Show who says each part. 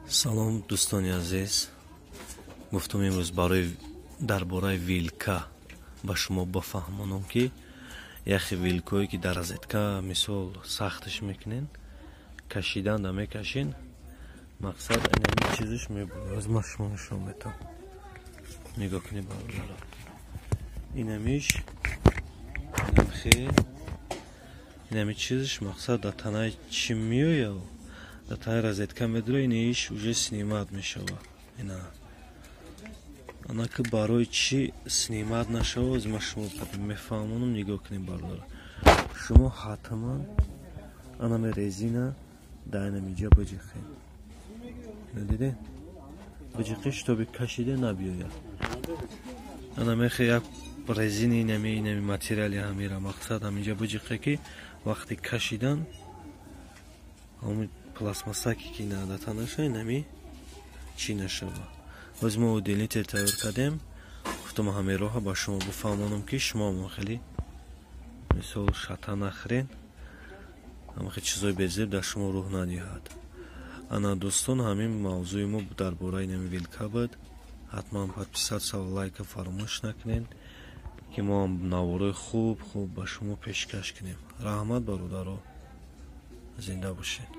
Speaker 1: Салом, дӯстони азиз. Гуфтум, имрӯз барои дар бораи вилка ба шумо бафаҳмонам, ки яхе вилкое, ки дар розетка, мисол, сахташ мекунен, кашиданда мекашен, мақсад, инами чизаш мебуд. Ман шумо нишон метам, нигоҳ кунед, бародаро. Инамиш, инамхе, инами чизаш, мақсад, дар танаи чӣ меояд, дар танаи розетка медура, ин иш уже снимать мешавад. Ина анаки барои чӣ снимать нашава, оз ман шумо мефаҳмонам. Нигоҳ кунед, бародаро, шумо ҳатман анами резина дар инамиҷа биҷиқед. Ина дидед, биҷиқед, чтобы кашиде набиёяд. Ана мехе як резини инами материали ҳамира, мақсад, ҳаминҷа биҷиқе, ки вақти кашидан ҳамин пластмассаки, ки надата наша, инами чӣ нашава. Боз мо удлинитель тайёр кардем. Гуфтам, ҳамин роҳа ба шумо бифаҳмонам, ки шумо хеле, мисол, шата нахӯрен, ҳамахе чизои безеб дар шумо рӯҳ надиҳад. Ана, дӯстон, ҳамин мавзӯи мо дар бораи инами вилка буд. Ҳатман подписаться ва лайка фаромӯш накунед, ки мо наворои хуб хуб ба шумо пешкаш кунем. Раҳмат, бародаро, зинда бошед.